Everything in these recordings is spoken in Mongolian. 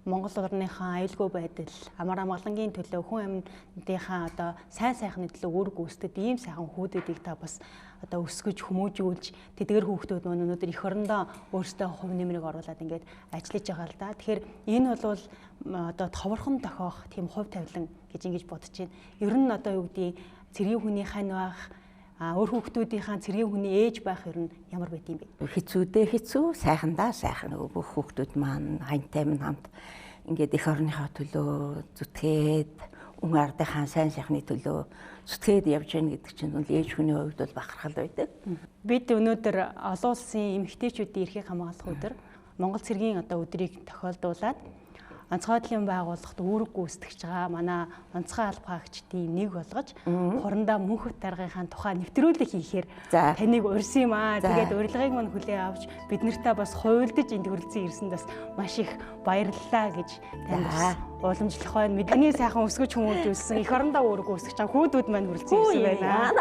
Монгол орныхаа аюулгүй байдал, амар амгалангийн төлөө, хүн амьтдынхаа одоо сайн сайхны төлөө үүрэг гүйцэтгэдэг ийм сайхан хүүдүүдийг та бас одоо өсгөж, хүмүүжүүлж, тэдгэр хүүхдүүд маань өнөөдөр эх орондоо өөрсдөө хувь нэмрийг оруулаад ингээд ажиллаж байгаа л да. Тэгэхээр энэ бол одоо товархон тохиох тийм хувь тавилан гэж ингэж бодож байна. Ер нь одоо юу гэдгийг цэргийн хүний хань байх, өөр хүүхдүүдийнхаа цэргийн хүний ээж байх ер нь ямар байд юм бэ? Хэцүүдээ хэцүү, сайхандаа сайхан. Бүх хүүхдүүд маань ханьтай минь хамт ингээд эх орныхоо төлөө зүтгээд, үн ардынхаа сайн сайхны төлөө зүтгээд явж гэнэ гэдэг чинь бол ээж хүний хувьд бол бахархал байдаг. Бид өнөөдөр олон улсын эмэгтэйчүүдийн эрхийг хамгаалах өдөр, Монгол цэргийн одоо өдрийг тохиолдуулаад онцгой байдлын байгууллагт үүрэг гүйцэтгэж байгаа манай онцгой алба хаагчдын нэг болгож хурандаа Мөнхөт даргынхаа тухай нэвтрүүлэг хийхээр таныг урьсан юм аа. Тэгээд урилгыг мань хүлээн авч бид нартай бас хувилдаж энд хүрэлцэн ирсэнд бас маш их баярлалаа гэж танд бас уламжлах байна. Таны сайхан өсгөж хүмүүжүүлсэн эх орондоо үүрэг гүйцэтгэж байгаа хүүдүүд маань хүрэлцэн ирсэн байна.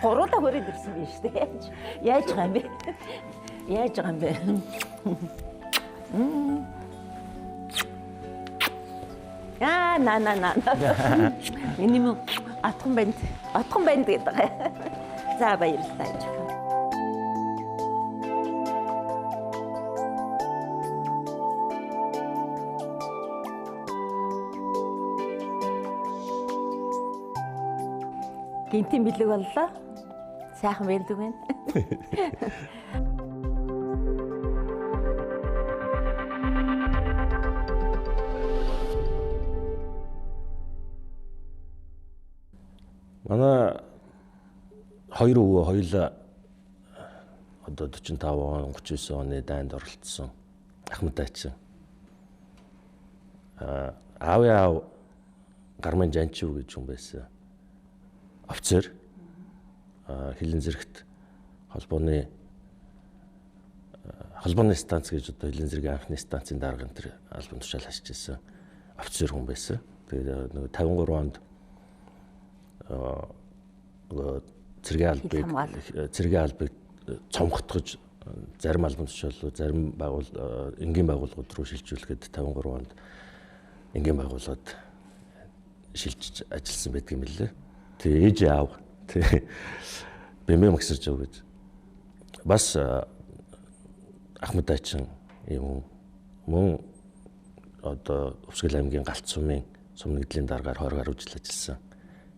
Гуруулаа хүрээд ирсэн биш үү? Яаж байгаа юм бэ? Яаж байгаа юм бэ? Аа на на на. Энэ юм атхан банд. Атхан банд гэдэг байгаа. За баярлалаа. Гинтийн бэлэг боллоо. Сайхан бэлэг байна. Манай хоёр өвөө хоёулаа одоо 45 он 39 оны дайнд оролцсон Ахмад-аачин. Аавын аав Гарман Жанчив гэж хүн байсан. Офицер. Хилэн зэрэгт холбооны станц гэж одоо хилэн зэргийн анхны станцын дарга энэ төр албан тушаал хашиж ирсэн офицер хүн байсан. Тэгээд нөгөө 53 онд нөгөө цэргийн албыг цомготгож зарим албан тушаалуу зарим энгийн байгууллагууд руу шилжүүлэхэд 53 онд энгийн байгууллагад шилжиж ажилласан байдаг юм лээ. Тэгээ ээж аав тэг бэмбэ магсарч яв гэж бас Ахмад-аачин юм мөн одоо Өвсгөл аймгийн Галт сумын сум нэгдлийн даргаар 20 гаруй жил ажилласан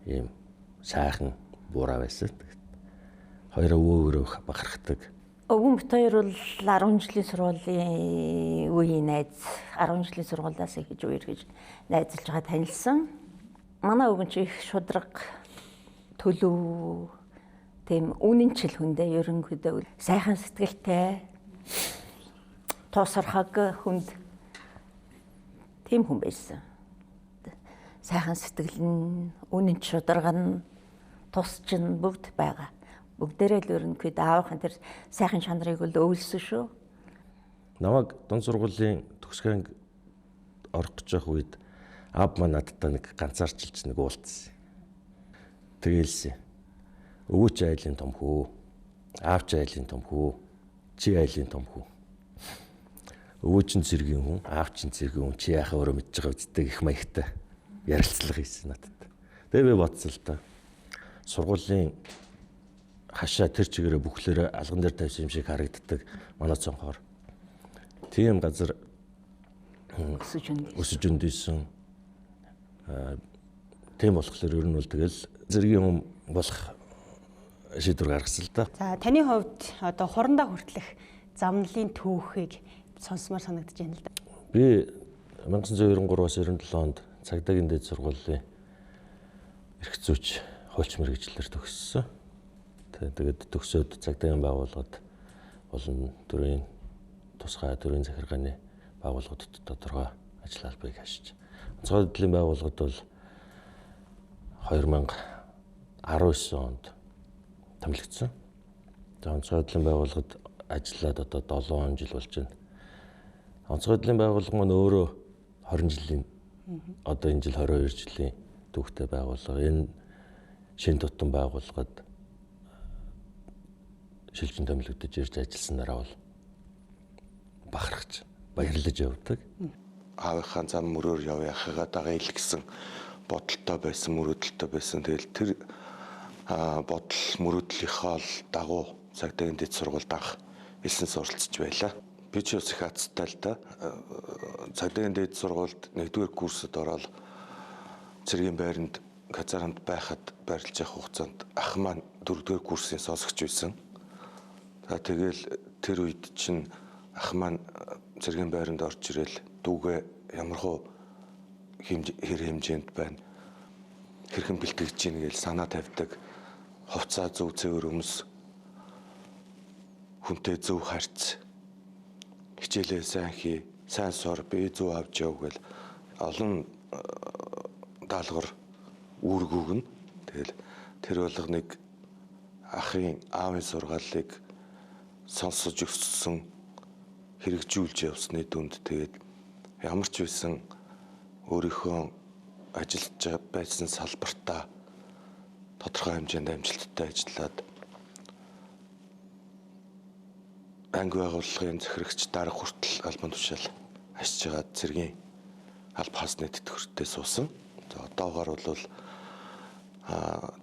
ийм сайхан буураа байсан. Хоёр өвөө бахархдаг. Өвгөн бит хоёр бол 10 жилийн сургуулийн үеийн найз, 10 жилийн сургуулиас эхэж үерхэж найзалж байгаа танилсан. Манай өвгөн чи их шудраг, төлөв, тийм үнэнчил хүндээ ерөнхийдөө сайхан сэтгэлтэй, туусархаг хүнд тийм хүн байсан. Сайхан сэтгэл нь, үнэн шударга нь, тус чинь бүгд байгаа. Бүгдээрээ л ерөнхийдөө аавынхын тэр сайхан чанарыг л өвлсөн шүү. Намайг дунд сургуулийн төгсгөн орох гэж явах үед аав маань надтай нэг ганцаарчилж нэг уулзсан. Тэгэлсэн. Өвөө чи айлын том хүү, аав чи айлын том хүү, чи айлын том хүү. Өвөө чин цэргийн хүн, аав чин цэргийн хүн, чи яхаа өөрөө мэдж байгаа үсттэй гэх маягтай ярилцлага хийсэн надад. Тэгээ би бодсон л та. Сургуулийн хашаа тэр чигээрээ бүхлээрээ алган дээр тавьсан юм шиг харагддаг манай цонхоор. Тийм газар өсөж өндийсэн. Тийм болохоор ер нь бол тэгэл зэргийн хүн болох шийдвэр гаргасан л да. За таны хувьд одоо хурандаа хүртэлх замналын түүхийг сонсомоор санагдаж байна л да. Би 1993-аас 97 онд цагдаагийн дээд сургуулийн эрх зүйч хуульч мэргэжлэр төгссөн. Тэгээд төгсөөд цагдаагийн байгууллагад болон төрийн тусгай төрийн захиргааны байгууллагуудад тодорхой ажил албыг хашиж. Онцгой байдлын байгууллагад бол 2019 онд томилогдсон. За онцгой байдлын байгууллагад ажиллаад одоо 7 жил болж байна. Онцгой байдлын байгууллага маань өөрөө 20 жилийн одоо энэ жил 22 жилийн түүхтэй байгууллага. Энэ шин тутам байгууллагад шилжин томилогдож ирж ажилласнараа бол бахархаж баярлаж явдаг. аавынхаа зам мөрөөр явъя, ахыгаа дагая л гэсэн бодолтой байсан, мөрөөдөлтэй байсан. Тэгэл тэр бодол мөрөөдлийнхөө л дагуу цагдаагийн дэд сургуульд анх элсэн суралцж байлаа. Би ч бас их азтай л да. Цагдаагийн дэд сургуульд 1-р курсд ороод цэргийн байранд казармд байхад байрлаж явах хугацаанд ах маань 4-р курсын сонсогч байсан. За тэгэл тэр үед чинь ах маань цэргийн байранд орж ирэл дүүгээ ямархуу хэр хэмжээнд байна, хэрхэн бэлтгэж гин гэж санаа тавьдаг. Хувцаа зөв цэвэр өмс, хүнтэй зөв харьц, хичээлээ сайн хий, сайн сур, бие зөв авч яв гэл олон даалгавар үүрэг өгнө. Тэгэл тэр болгоныг ахын аавын сургааллыг сонсож өссөн, хэрэгжүүлж явсны дүнд тэгээд ямар ч байсан өөрийнхөө ажиллаж байсан салбартаа тодорхой хэмжээнд амжилттай ажиллаад анги байгууллагын захирагч дарга хүртэл албан тушаал ашиж байгаа цэргийн алба хаасны тэтгэвртээ суусан. За одоогоор бол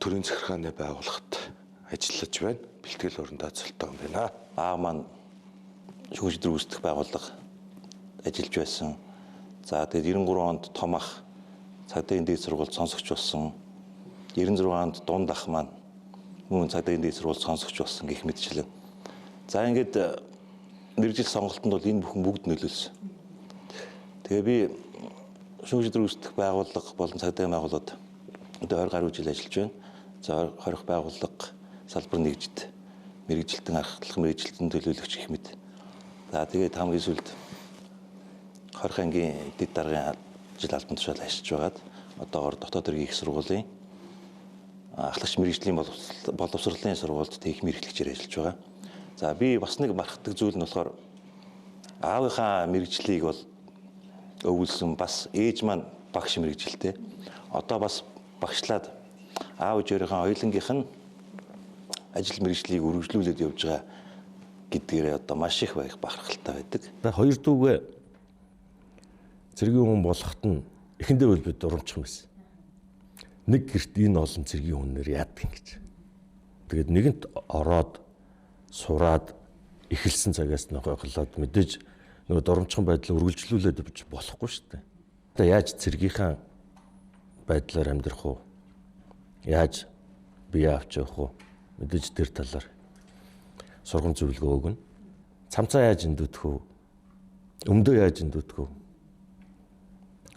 төрийн захиргааны байгууллагт ажиллаж байна. Бэлтгэл урандаа цолтой юм байна. Аав маань шүүх шийдвэр үүсгэх байгууллага ажиллаж байсан. За тэгээд 93 онд том ах цагдаагийн дээд сургуульд сонсогч болсон. 96 онд дунд ах маань мөн цагдаагийн дээд сургуульд сонсогч болсон гэх мэтчлэн. За ингээд мэргэжил сонголтонд бол энэ бүхэн бүгд нөлөөлсөн. Тэгээ би шүүх шийдвэр үүсгэх байгууллага болон цагдаагийн байгууллагад одоо 20 гаруй жил ажиллаж байна. За 20 байгууллага салбар нэгжид мэргэжилтэн аргачлах, мэргэжилтэн төлөөлөгч гэх мэт. За тэгээд хамгийн сүүлд 20 ангийн дэд даргын ажил албан тушаал ажиллаж байгаад одоогор дотоод хэргийн их сургуулийн ахлагч мэргэжлийн боловсролын сургуульд техник мэргэжлэгчээр ажиллаж байгаа. За би бас нэг мархдаг зүйл нь болохоор аавынхаа мэргэжлийг бол өвлсөн, бас ээж маань багш мэргэжилтэй. Одоо бас багшлаад аав ээжийнхээ хоёулангийнх нь ажил мэргэжлийг үргэлжлүүлээд явж байгаа гэдгээрээ одоо маш их бахархалтай байдаг. Хоёр дүүгээ цэргийн хүн болоход нь эхэндээ бол бид урамчих юм байсан. Нэг гэрт энэ олон цэргийн хүнээр яадаг юм гэж. Тэгээд нэгэнт ороод сураад эхэлсэн цагаас нөхөглоод мэдээж нөгөө дурамчхан байдлаа үргэлжлүүлээд явж болохгүй шүү дээ. Одоо яаж цэргийнхаа байдлаар амьдрах уу? Яаж бие авч явах уу? Мэдээж тэр талаар сургам зөвлөгөө өгнө. Цамцаа яаж эндүтэх үү? Өмдөө яаж эндүтэх үү?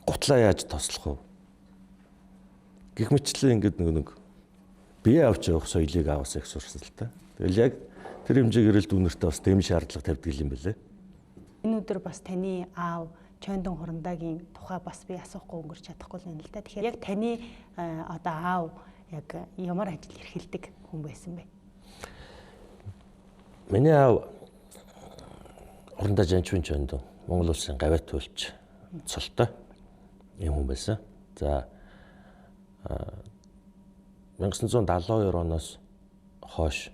Гутлаа яаж тослох уу? Гэх мэтчлэн ингээд нэг бие авч явах соёлыг аавас их сурсан л та. Тэгэл яг тэр хэмжээгээр л дүүнертэй бас дэм шаардлага тавьдаг юм бэлээ. Энэ өдөр бас таны аав Чойндон Хурандаагийн тухай бас би асуухгүй өнгөрч чадахгүй л байна л да. Тэгэхээр яг таны одоо аав яг ямар ажил эрхэлдэг хүн байсан бэ? Миний аав Хурандаа Жанчвын Чойндон Монгол улсын гавьяат хуульч цолтой юм хүн байсан. За 1972 оноос хойш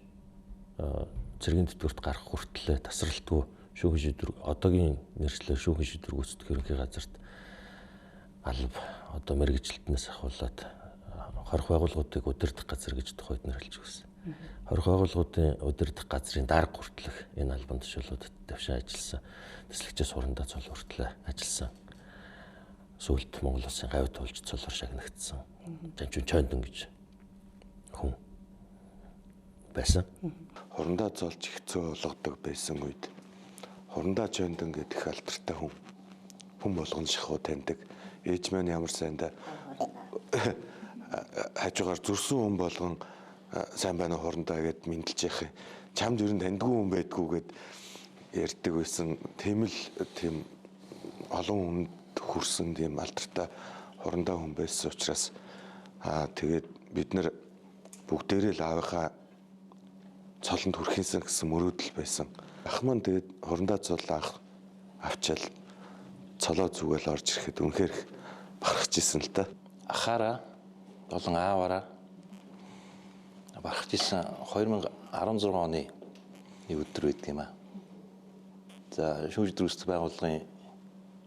цэргийн тэтгэврт гарах хүртлээр тасралтгүй шүүхэн шийдвэр одоогийн нэршлээр шүүхэн шийдвэр гүйцэтгэх ерөнхий газарт алба одоо мэргэжилтнээс ахуулаад хорих байгууллагуудыг удирдах газар гэж тухайд нэрлэж өгсөн. Хорих байгууллагуудын удирдах газрын дарга хүртэлх энэ албан тушаалуудад давшин ажилласан. Тэслэгчээс хурандаа цол хүртэл ажилласан. Сүүлд Монгол улсын гавьяат хуульч цолоор шагнагдсан. Жанчун Чойндон гэж хүн байсан. Хурандаа золж их зөө болгодог байсан үед Хурандаа Чойндон гэдэг их алдартай хүн болгон шахуу таньдаг. Ээж маань ямар сайндаа хажуугаар зүрсэн хүн болгон сайн байна уу Хурандаа гэд мэндэлж явах юм. Чамд ер нь таньдгүй хүн байдгүй гэд ярьдаг байсан. Тийм л тийм олон хүнд хүрсэн тийм алдартай Хурандаа хүн байсан учраас тэгээд бид нар бүгдээрээ л аавынхаа цолонд хүрэхинсэн гэсэн мөрөөдөл байсан. Ах маань тэгээд Хурандаа цол анх авчаал цолоо зүгээл орж ирэхэд үнэхээр их бахархаж исэн л та. Ахаараа болон ааваараа бахархаж исэн 2016 оны нэг өдөр байдаг юм аа. За шүүх шийдвэр үүсгэх байгууллагын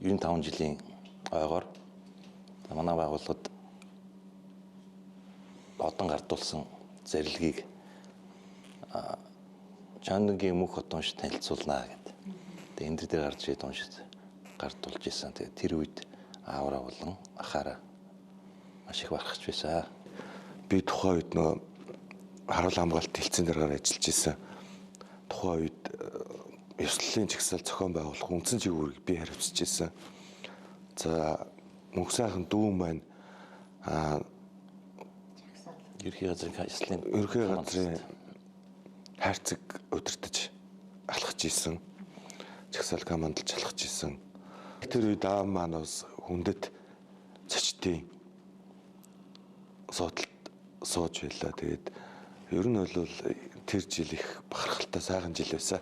95 жилийн ойгоор манай байгууллагад одон гардуулсан зарлигийг Чандангийн мөнх хот унш танилцуулнаа гэд. Тэгээ энэ дээр гарч ирээд уншиж гардуулж исэн. Тэгээ тэр үед аавраа болон ахаараа маш их бархаж байсан. Би тухайн үед нөө харуул хамгаалалт хэлцэн даргаар ажиллаж исэн. Тухайн үед ёслолын жагсаал зохион байгуулах үндсэн чиг үүргийг би хариуцж исэн. За мөнх сайхан дүү маань ерхий газрын ёслолын ерхий газрын хайрцаг удирдах алхаж исэн. Жагсаал командалж алхаж исэн. Тэр үед аав маань бас хүндэт зочдын суудалд сууж байлаа. Тэгээд ер нь бол тэр жил их бахархалтай сайхан жил байсан.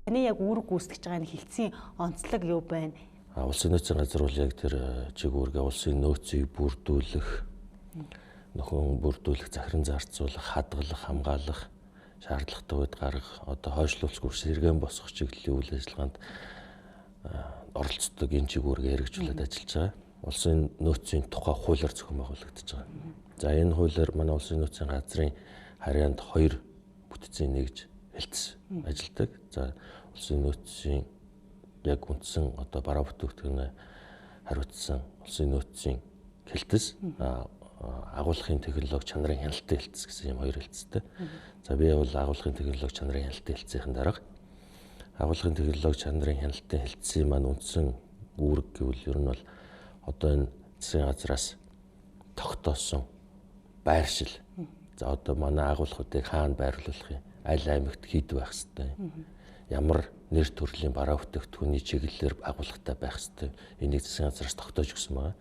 Таны яг үүрэг гүйцэтгэж байгаа энэ хилцийн онцлог юу байна? Улсын нөөцийн газар бол яг тэр чиг үүргээ улсын нөөцийг бүрдүүлэх, нөхөн бүрдүүлэх, захиран зарцуулах, хадгалах, хамгаалах, шаардлагатай үед гаргах, одоо хойшлуулах, сэргээн босгох чиглэлийн үйл ажиллагаанд оролцдог энэ чиг үүргээ хэрэгжүүлээд ажиллаж байгаа. Улсын нөөцийн тухай хуулиар зохион байгуулагдаж байгаа. За энэ хуулиар манай улсын нөөцийн газрын харьяанд 2 бүтцийн нэгж хэлц ажилладаг. За улсын нөөцийн яг үндсэн одоо бараа бүтээгдэхүүнээ хариуцсан улсын нөөцийн хэлтэс, агуулгын технологи чанарын хяналтын хэлтэс гэсэн юм хоёр хэлцтэй. За би бол агуулгын технологи чанарын хяналтын хэлцийн дарга. Агуулгын технологи чанарын хяналтын хэлтсийн маань үндсэн үүрэг гэвэл ер нь бол одоо энэ засгийн газраас тогтоосон байршил. За одоо манай агуулгуудыг хаана байрлуулах юм? Аль аймагт хэд байх хэвтэй? Ямар нэр төрлийн бараа бүтээгдэхүүний чиглэлээр агуулгатай байх хэвтэй? Энийг засгийн газраас тогтоож өгсөн байгаа.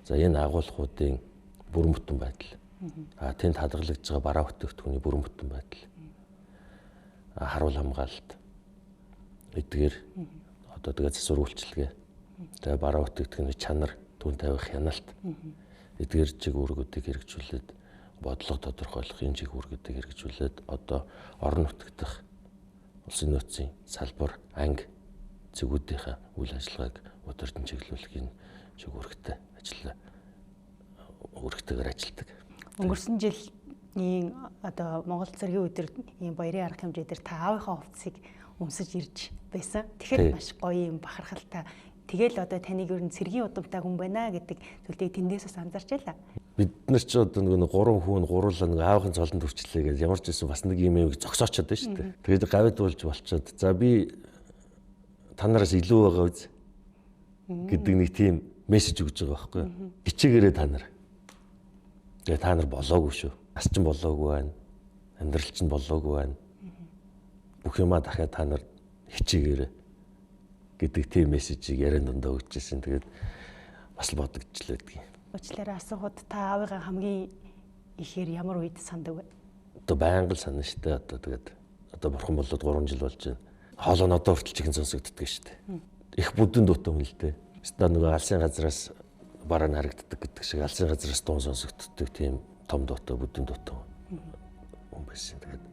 За энэ агуулгуудын бүрэн бүтэн байдал. Тэнд хадгалагдж байгаа бараа бүтээгдэхүүний бүрэн бүтэн байдал. Харуул хамгаалалт. Эдгээр одоо тэгээ засвар үйлчилгээ. Тэгээ бараа бүтээгдэхүүний чанар, түн тавих хяналт. Эдгээр чиг үүргүүдийг хэрэгжүүлээд бодлого тодорхойлох энэ чиг үүргүүдийг хэрэгжүүлээд одоо орон нутагт дах улсын нөөцийн салбар, анги зэгүүдийнхээ үйл ажиллагааг удирдан чиглүүлэх энэ чиг үүрэгтэй ажил үүрэгтэйгээр ажилладаг. Өнгөрсөн жилийн одоо Монгол цэргийн өдөр ийм баярын арга хэмжээ дээр та аавынхаа хувцсыг өмсөж ирж байсан. Тэгэхээр маш гоё юм бахархалтай. Тэгэл одоо таныг ер нь цэргийн удамтай хүн байна гэдэг зүйлийг тэндээс бас анзаарч байлаа. Бид нар ч одоо нэг гурван хүн гурлаа нэг аавын цолонд хүрчлээ гэж ямар ч байсан бас нэг юм юм зогсоочод байна шүү дээ. Тэгээд гавьд болж болчоод за би та нараас илүү байгаа үз гэдэг нэг тийм мессеж өгч байгаа байхгүй юу. Хичээгээрээ та нар. Тэгээ та нар болоогүй шүү. Нас чинь болоогүй байна. Амьдрал чинь болоогүй байна. Бүх юмаа дахиад та нар хичээгээрээ гэдэг тийм мессежийг яриан дундаа өгч ирсэн. Тэгээд бас л бодогдчихлээ гэдгийг. Уучлаарай, асуухад та аавыгаа хамгийн ихээр ямар үед сандаг вэ? Одоо байнга л санана шүү дээ. Одоо тэгээд одоо бурхан болоод 3 жил болж байна. Хоолой нь одоо хүртэл чихэн сонсогддог шүү дээ. Их бүдүүн дуутай хүн л дээ. Өстө нөгөө алсын газраас бараа нь харагддаг гэдэг шиг алсын газраас дуун сонсогддог тийм том дуутай, бүдүүн дуутай хүн байсан. Тэгээд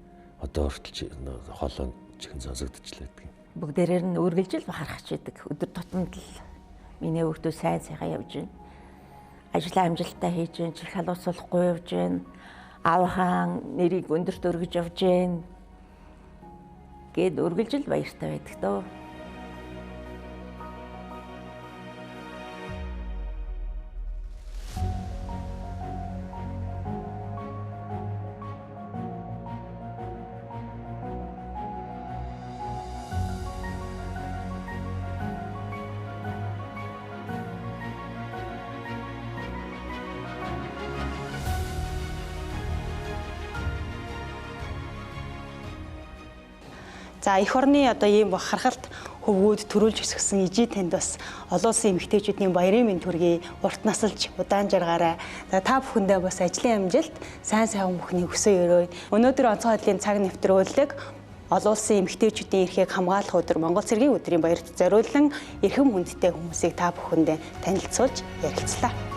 одоо хүртэл хоолой чихэн сонсогдчихлээ гэдгийг. Бүгдээрээр нь үргэлжил бахархаж идэг. Өдөр тутамд л миний хүүхдүүд сайн сайхан явж байна. Ажлаа амжилттай хийж байна, чих халуусуулахгүй явж байна. Аавынхаа нэрийг өндөрт өргөж явж байна. Гэт үргэлжил баяртай байдаг дөө. За эх орны одоо ийм бахархалт хөвгүүд төрүүлж өсгсөн ижи танд бас олон улсын эмэгтэйчүүдийн баярын мэнд хүргэе. Урт насалж удаан жаргаарай. За та бүхэндээ бас ажлын амжилт, сайн сайхан бүхний өсөө өрөөе. Өнөөдөр онцгой байдлын цаг нэвтрүүлэг олон улсын эмэгтэйчүүдийн эрхийг хамгаалах өдөр Монгол цэргийн өдрийн баярт зориулан эрхэм хүндтэй хүмүүсийг та бүхэндээ танилцуулж ярилцлаа.